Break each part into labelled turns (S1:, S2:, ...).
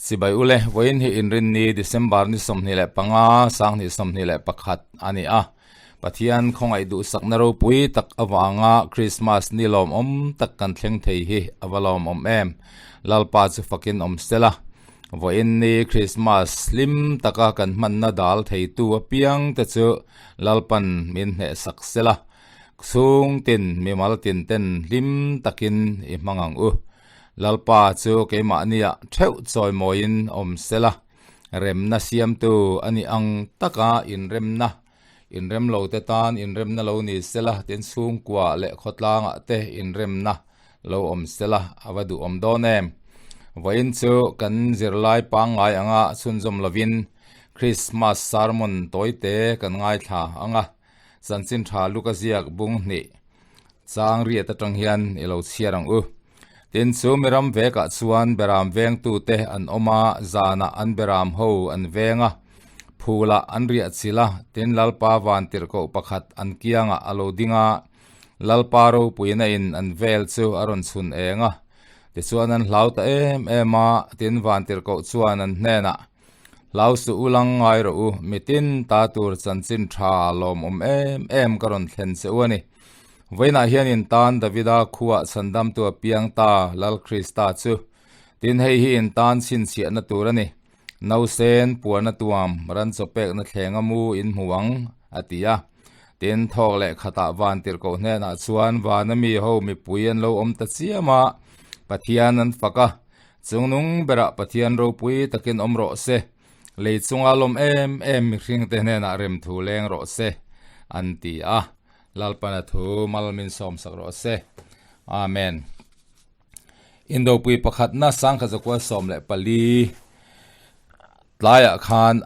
S1: Chibai ule, vawiin hi Inrinni, December ni 25, 2021 a ni a. Pathian khawngaih duhsakna ropui tak avanga Krismas ni lawmawm tak kan thleng thei hi a va lawmawm em. Lalpa chu fakin awm sela. Vawiin ni Krismas hlim taka kan hmanna dal theitu apiang te chu Lalpan min hnehsak sela. Chhung tin mimal tin ten hlim takin i hmang ang u. Lalpa chu keimahniah theuh chawimawiin awm sela. Remna siamtu a nih ang taka inremna, inrem lo te tan inremna lo ni sela, tin chhungkua leh khawtlangah te inremna lo awm sela a va duhawm dawn em? Vawiin chu kan zirlai pangngai anga chhunzawm lovin Krismas sermon tawite kan ngaithla ang a, chanchin tha luka ziak bung hnih Chang riat atang hian i lo chhiar ang u. Tin, chu miram vekah chuan beram vengtute an awm a, zanah an beram ho an veng a, phulah an riah chilh a, tin Lalpa vantirhkoh pakhat an kiangah a lo ding a, Lalpa ropuina in an vel chu a rawn chhun eng a. Tichuan an hlau ta em em a, tin vantirhkoh chuan an hnenah, Hlau suh u lang ngai rawh u, mitin ta tur chanchin tha lawmawm em em ka rawn thlen che u a ni. Vawiinah hian in tan Davida khuah chhandamtu a piang ta Lal Krista chu. Tin hei hi in tan chhinchhiahna tur a ni. Nausen puana tuam ran chawpekna thlenga mu in hmu ang, a ti a. Tin thawk leh khatah van tirhkoh hnenah chuan vana mi ho mipui an lo awm ta chiam a, Pathian an fak a. Chungnung berah Pathian ropui takin awm rawh se. Lei chunga lawm em em mihringte hnenah remthu leng rawh se, an ti a. Lalpana thu mal min sawm sak rawh se. Amen. Indopui pakhatna sangkhat zakua 14 tlaiah khan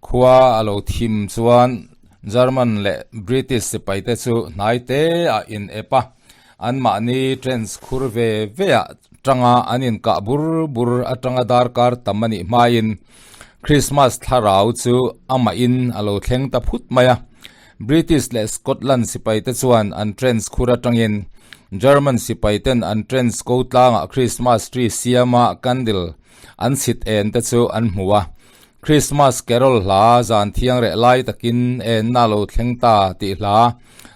S1: khua a lo thim chuan German leh British sipaite chu hnai te ah in ep a, anmahni trench khur ve ve ah tanga an inkah bur bur atanga darkar tam a nih hmain Christmas thlarau chu amah in a lo thleng ta phut mai a. British leh Scotland sipaite chuan an trench khur atangin German sipaiten an trench ko tlangah Christmas tree siama candle an chhit en te chu an hmu a. Christmas carol hla zan thiang reh lai takin enna lo thleng ta tih hla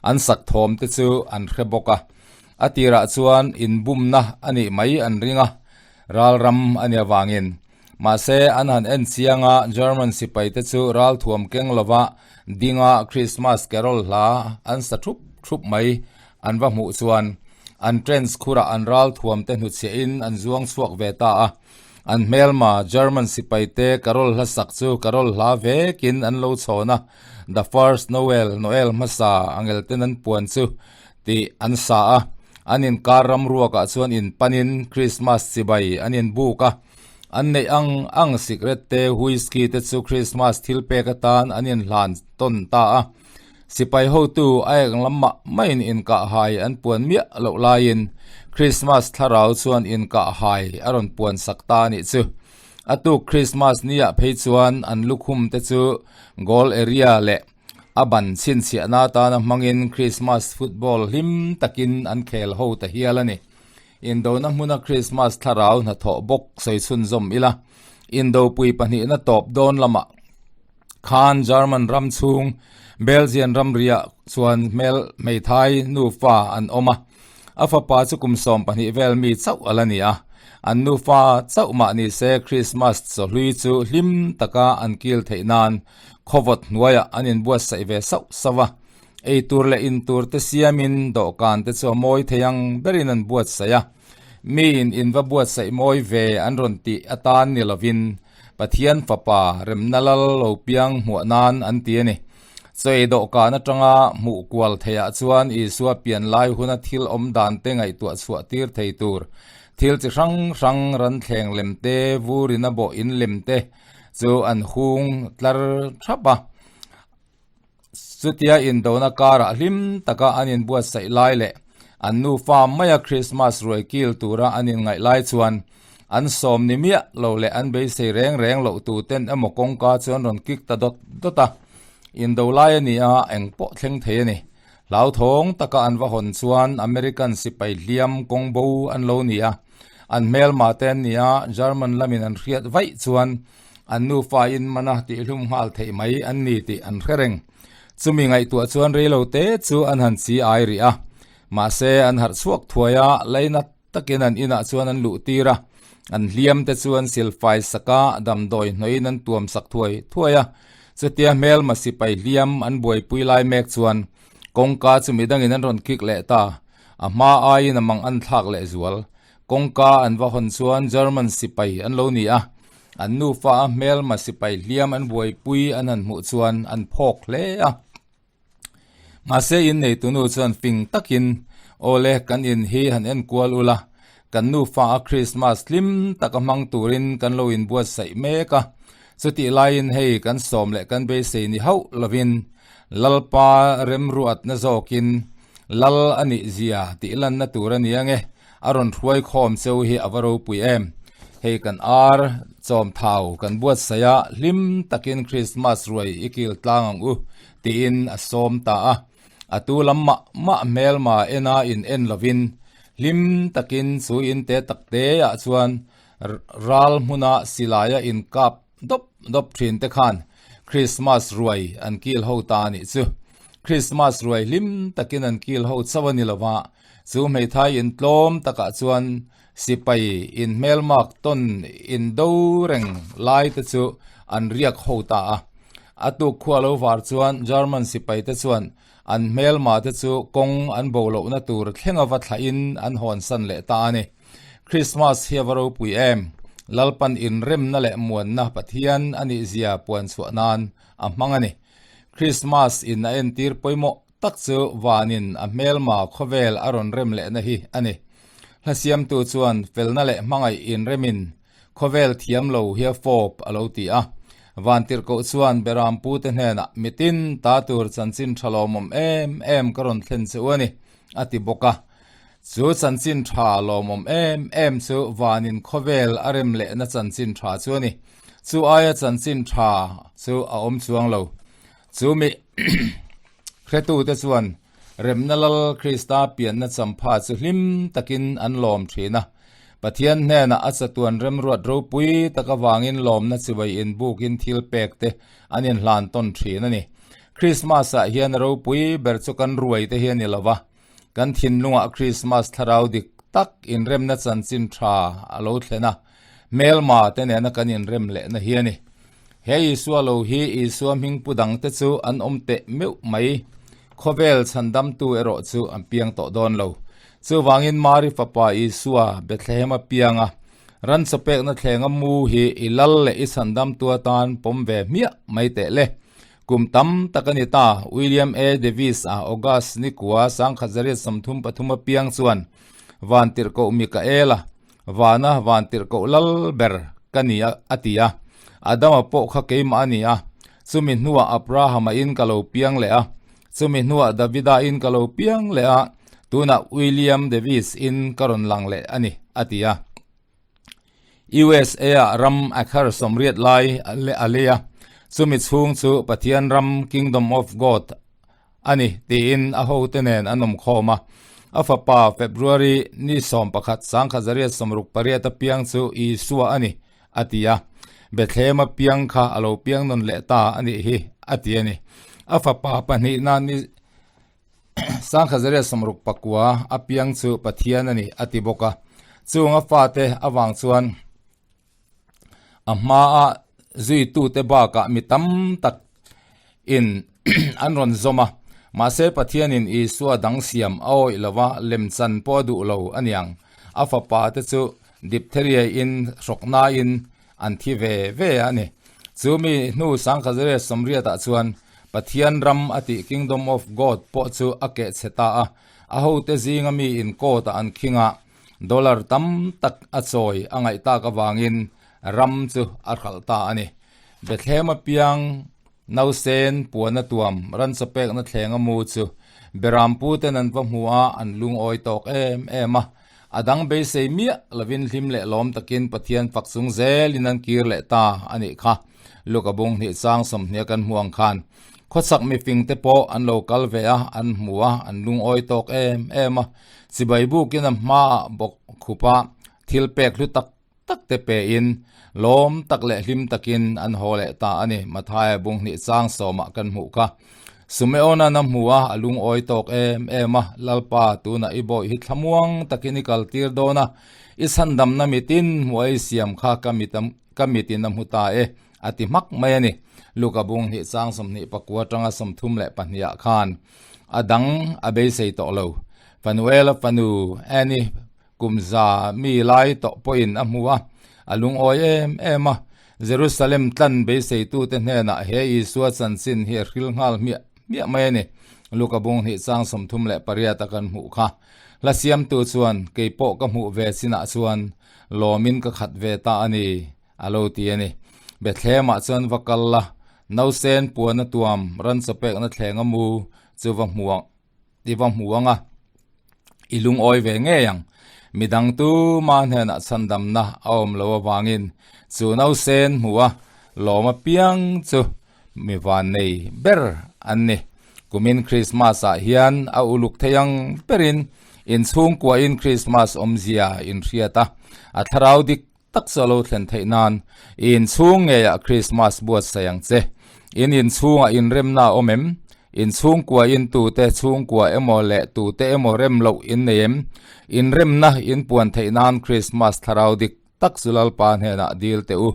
S1: an sak thawm te chu an hre bawk a. A tirah chuan inbumna a nih mai an ring a, ralram a nih avangin. Mahse, an han en chiang a, German sipaite chu ralthuam keng lova dinga Christmas carol hla an sa thup thup mai an va hmuh chuan an trench khurah an ralthuamte hnuchhiahin an zuang chhuak ve ta a. An hmelma German sipaite carol hla sak chu carol hla vekin an lo chhawn a, The First Noel, Noel hmasa angelten an puan chu tih an sa a. An inkar ramruakah chuan inpanin Christmas chibai an inbuk a. An neih ang ang sikret te, whisky te chu Christmas thil pek atan an inhlan tawn ta a. Sipai hotu a eng lam mah maiin inkah hai an puan miah loh laiin Christmas thlarau chuan inkah hai a rawn puan sak ta a nih chu. A tuk Christmas niah phei chuan an lukhum te chu goal area leh a ban chhinchhiahna atana hmangin Christmas football hlim takin an khel ho ta hial a ni. Indona hmuna Krismas thlarau hnathawh bawk sawi chhunzawm ila, Indopui pahnihna tawp dawn lamah khan German ram chhung Belgian ramriah chuan hmel hmeithai nufa an awm a, a fapa chu kum 12 vel mi chauh a la ni a, an nufa chauh mah ni se Krismas chawhlui chu hlim taka an kil theih nan khawvawt hnuaiah an inbuatsaih ve sauh sauh a. Ei tur leh in tur te siamin dawhkan te chu a mawi thei ang berin an buatsaih a, miin in va buatsaih mawi ve an rawn tih atan ni lovin Pathian Fapa remna lal lo piang hmuah nan an ti a ni. Chaw ei dawhkan atanga hmuh kual theihah chuan Isua pian lai huna thil awm dan te ngaihtuah chhuah tir thei tur thil chi hrang hrang ranthleng lem te, vurina bawh in lem te chu an hung tlar thap a. Chutia indona karah hlim taka an inbuatsaih lai leh an nufa maia Krismas ruai kil tura an inngaih lai chuan an sawm ni miah lo leh an beisei reng reng loh tuten emaw kawngka chu an rawn kik ta dawt dawt a. Indo lai a ni a, eng pawh thleng thei a ni. Hlauthawng taka an va hawn chuan American sipai hliam kawng bo an lo ni a. An hmelma te an ni a, German lamin an hriat vaih chuan an nufa in mana tihhlum nghal theih mai an ni tih an hre reng. Chumi ngaihtuah chuan reilo te chu an han chi ai rih a. Mahse an harh chhuak thuai a, laina takin an inah chuan an luh tir a, an hliam te chu an silfai sak a, damdawi hnawhin an tuam sak thuai thuai a. Chutia hmelma sipai hliam an buaipui lai mek chuan kawngka chu midangin an rawn kik leh ta. A hma aiin a mang an thlak leh zual. Kawngka an va hawn chuan German sipai an lo ni a, an nufa a hmelma sipai hliam an buaipui an han hmuh chuan an phawk hle a. Mahse innei tunu chuan fing takin, Awle, kan in hi han enkual ula, kan nufa a Krismas hlim taka hmang turin kan lo inbuatsaih mek a, chutih laiin hei kan sawm leh kan beisei ni hauh lovin Lalpa remruatna zawkin Lal a nih zia tih lanna tur a ni ange, a rawn hruai khawm cheu hi a va ropui em. Hei kan ar chawm thau kan buatsaih a, hlim takin Krismas ruai i kil tlang ang u tiin a sawm ta a. A tu lam mah mah hmelma ena in en lovin hlim takin chu in te tak te ah chuan ral hmuna silaia in kap dawp dawp thin te khan Krismas ruai an kil ho ta a nih chu. Krismas ruai hlim takin an kil ho chauh a ni lova, chu hmeithai in tlawm takah chuan sipai in hmelmak tawn in do reng lai te chu an riak ho ta a. A tuk khua lo var chuan German sipai te chuan an hmelma te chu kawng an bo lohna tur thlenga va thlahin an hawnsan leh ta a ni. Krismas hi a va ropui em! Lalpan inremna leh muanna Pathian a nih zia puan chhuah nan a hmang a ni. Krismas in a entir pawimawh tak chu vanin a hmelma khawvel a rawn rem lehna hi a ni. Hla siamtu chuan felna leh hmangaih inremin khawvel thiam lo hi a fawp a lo ti a. Vantirhkoh chuan Berampute hnenah mitin ta tur chanchin tha lawmawm em em ka rawn thlen che u a ni, a ti bawk a. Chu chanchin tha lawmawm em em chu vanin khawvel a rem lehna chanchin tha chu a ni. Chu aia chanchin tha chu a awm chuang lo. Chu mi hretute chuan remna Lal Krista pianna champha chu hlim takin an lawm thin a. Pathian hnenah a chatuan remruat ropui tak avangin lawmna chibai inbukin thil pek te an inhlan tawn thin a ni. Krismas-ah hian ropui ber chu kan ruai te hi a ni lo va. Kan thinlungah Krismas thlarau dik tak inremna chanchin tha a lo thlen a, hmelma te nena kan inrem lehna hi a ni. He Isua lo hi Isua hming pu dangte chu an awm teh meuh mai. Khawvel chhandamtu erawh chu an piang tawh dawn lo. Chuvangin Mari fapa Isua Bethlehem a piang a, ran chawpekna thlenga mu hi i lal leh i chhandamtu atan pawm ve hmiah mai teh le. Kum tam tak a ni ta, William A. Davis a August ni kua 1933 a piang chuan Vantirhkoh Mikaela, Vana Vantirhkoh lal ber ka ni a, a ti a. Adama pawh kha keimah a ni a, chumi hnuah Abrahama in ka lo piang leh a, chumi hnuah Davida in ka lo piang leh a, tunah William Davis in ka rawn lang leh a ni, a ti a. USA ah ram acre 80 lai a lei a, chumi chhung chu Pathian ram, Kingdom of God, a ni tiin a hote nen an awm khawm a. A fapa February ni 11 1968 a piang chu Isua a ni, a ti a. Bethlehem a piang kha a lo piang nawn leh ta a nih hi, a ti a ni. A fapa pahnihna ni 1969 a piang chu Pathian a ni a ti bawk a. Chung a fate avang chuan a hmaa zuitute bakah mi tam tak in an rawn zawm a. Mahse Pathianin Isua dang siam a awih lo va, lemchan pawh a duh lo a niang. A fapa te chu diphtheria in hrawknain an thi ve ve a ni. Chu mi hnu 1980 ah chuan Pathian ram a tih Kingdom of God pawh chu a keh chhe ta a, a hote zinga mi in court ah an khing a, dollar tam tak a chawi a ngaih tak avangin ram chu a hralh ta a ni. Bethlehem apiang nausen puan a tuam ranchawpekna thleng a mu chu Berampu ten an va hmu a, an lungawi tawk em em a. A dang beisei miah lovin hlim leh lawm takin Pathian fak chung zelin an kir leh ta a nih kha. Luka bung hnih chang 20 kan hmu ang khan khawchhak mifing te pawh an lo kal ve a, an hmu a, an lungawi tawk em em a. Chibai bukin a hmaah bawk khupa. Thil pek hlu tak tak te pe in lawm tak leh hlim takin an haw leh ta a ni. Mathaia bung hnih chang sawmah kan hmuh kha. Sumeona'n a hmu a, a lungawi tawk em em a, Lalpa, tunah i bawi hi thlamuang takin i kaltir dawn a, i chhandamna mitin hmuh a i siam kha ka mit ka mitin a hmu ta e, a ti hmak mai a ni. Luka bung hnih chang 24 atanga 32 ah khan a dang a beisei tawh lo. Fanuela fanu Annie Kum za mi lai tawh pawhin a hmu a, a lungawi em em a. Jerusalem tlan beiseitute hnenah he Isua chanchin hi a hril nghal hmiah hmiah mai a ni. Luka bung hnih chang 38 a kan hmuh kha. Hla siamtu chuan, Kei pawh ka hmuh ve chinah chuan lawmin ka khat ve ta a ni, a lo ti a ni. Bethlehemah chuan va kal la, nausen puana tuam ran chawpekna thleng a mu chu va hmu ang. I va hmu ang a, i lungawi ve ngei ang. Midang tuma hnenah chhandamna a awm lo avangin chu nausen hmu a lawm apiang chu mi vannei ber an ni. Kumin Krismas ah hian a uluk thei ang berin inchhungkuahin Krismas awmzia inhriat a, a thlarau dik tak chu a lo thlen theih nan i inchhung ngeiah Krismas buatsaih ang che. In inchhungah inremna a awm em? Inchhungkua in tute chhungkua emaw leh tute emaw rem loh in nei em? Inremna in puan theih nan Krismas thlarau dik tak chu Lalpa hnenah dil teh u.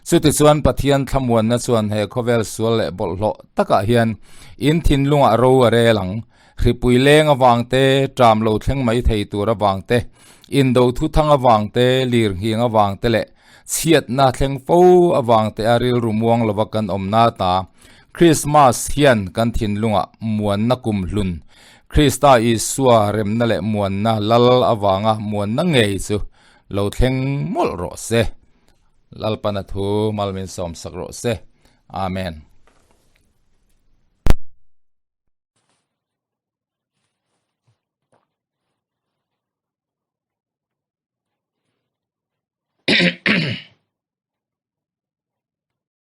S1: Chutichuan Pathian thlamuanna chuan he khawvel sual leh bawlhhlawh takah hian in thinlungah ro a rel ang. Hripui leng avang te, ṭam lo thleng mai thei tur avang te, indo thuthang avang te, lirnghing avang te leh chhiatna thleng fo avang te a rilru muang lova kan awm na ta. Krismas hian kan thinlungah muanna kum hlun, Krista Isua remna leh muanna lal avanga muanna ngei chu lo thleng mawlh rawh se. Lalpana thu malmin sawmsak rawh se. Amen.